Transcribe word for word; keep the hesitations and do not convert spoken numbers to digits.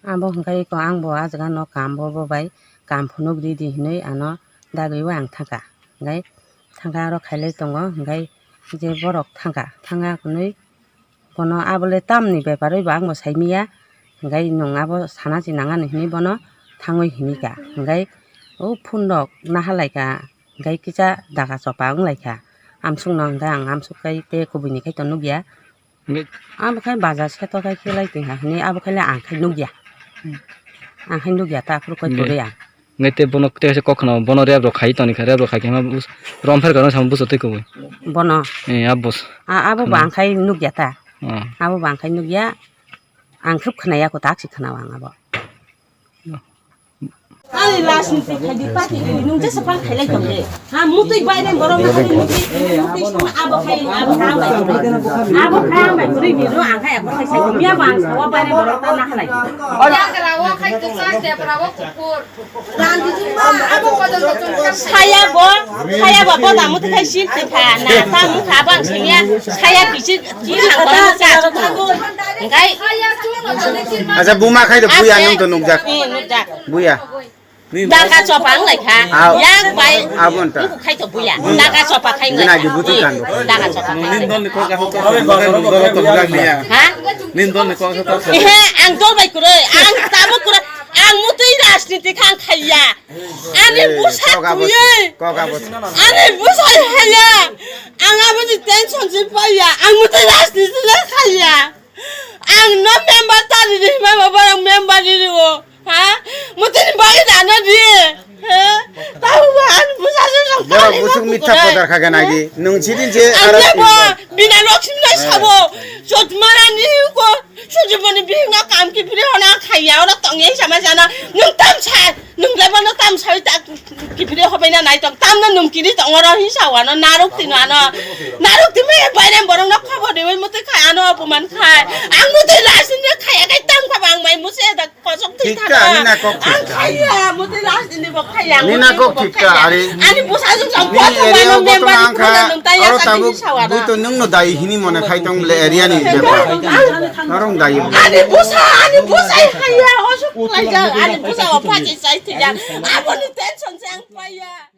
Abo hwnkhe eko ang bo ah jaga no kam bo, bo bai kam phunuk ridi hinui ano dagwi o ang thangkha. Hwnkhe thangkha aro khailai tongo, hwnkhe je borok thangkha, thangkha hwnwi bono abole tamni bepar oi bo ang bo saimanya, hwnkhe nwng abo sana si nang ani hinui bono thangwi hinika. Hwnkhe o phone rok nahalaika, hwnkhe kisa daga chopa wnglaikha. Amsukno hwnkhe ang amsuk khai tei kubuni khai to nukya. Hwnkhe abo khai baja seto khai khelai tongha hinui abo khai le ang khai nukya. Hmm. Ang khai nukya ta aphuru koi hwnkhe kwrwi ang. Hwnkhe tei bono tei kaisa kok khna bono rep rok khai toni kha, rep rok khai khe ma bus-, rom pher kha no samo buso tei kubui. Bono. Eh, abos. A-, abo bo khna ang khai nukya ta. Oh. Abo bo ang khai nukya. Ang khub khna ya ko tak si khna ang abo. Ani last ni te khai di party ni nung jesa pal khailai tong de. Ha mutui bai nai borok na mutui mutui song abo khai abo khai bai. Abo khai bai buri ni no ang khai abo khai sai ya bang sawa bai nai borok ta na khalai. Ora. Saya bo, saya bo, bo tamu te khai sil te kha na, tamu kha bang sing ya, saya bisi, bisi ang bang sa. Engkai. Acha buma khai to buya nung to nukjak. Eh, nukjak. Buya. Daga chopang lai kha. Aw. Yang bai. Abon ta. Nung khai to buya. Daga chopa khai lai. Gina di butu kan. Daga chopa khai. Nin don ni kok ka to. Ha? Nin don ni kok ka to. Eh, ang dol bai kuroi. Ang tamu kuroi. Ang mutui rajniti khang khaiya. Ani busa kuye. Ani busa haya. Ang aboni tension se paya. Ang mutui rajniti le khaiya. Ang no member tari di ma baba ang member di o. Ha? Mutui ni bagi dana di. Ha? Tahu ba ani busa se. Borok busuk mitha podar khagan agi. Nung sidin je aro. Bina Lakshmi nai sabo, Jotmarani ko, Sujiboni bihikno kam kiphiri hona khaiya, oro tongya sama sana, nung tam sa, nung lebo no tam sa ta kiphiri hobai na nai tong, tam no nung kiri tong oro hi sa wano, naruk tino ano, naruk timo e baire borok no khobor riwi muti khai ano, apuman khai, ang muti lasin ne khaiya kai tam khaba ang mai musi da. Kosok thik thik ta, ta, nina kok thik ta. Ang khaiya, muti last ni bo khaiya, nina kok thik ta, ari. Ani busa jung jang ni area o member ni khana nung tai aro ya tabuk sawara. Bui to nung no dai hini mone khai tong le area ni bepar. Norong dai. Ani busa, ani busa khaiya, osuk khaiya, ani busa o phaji sai thija. Abo ni tension se ang paiya.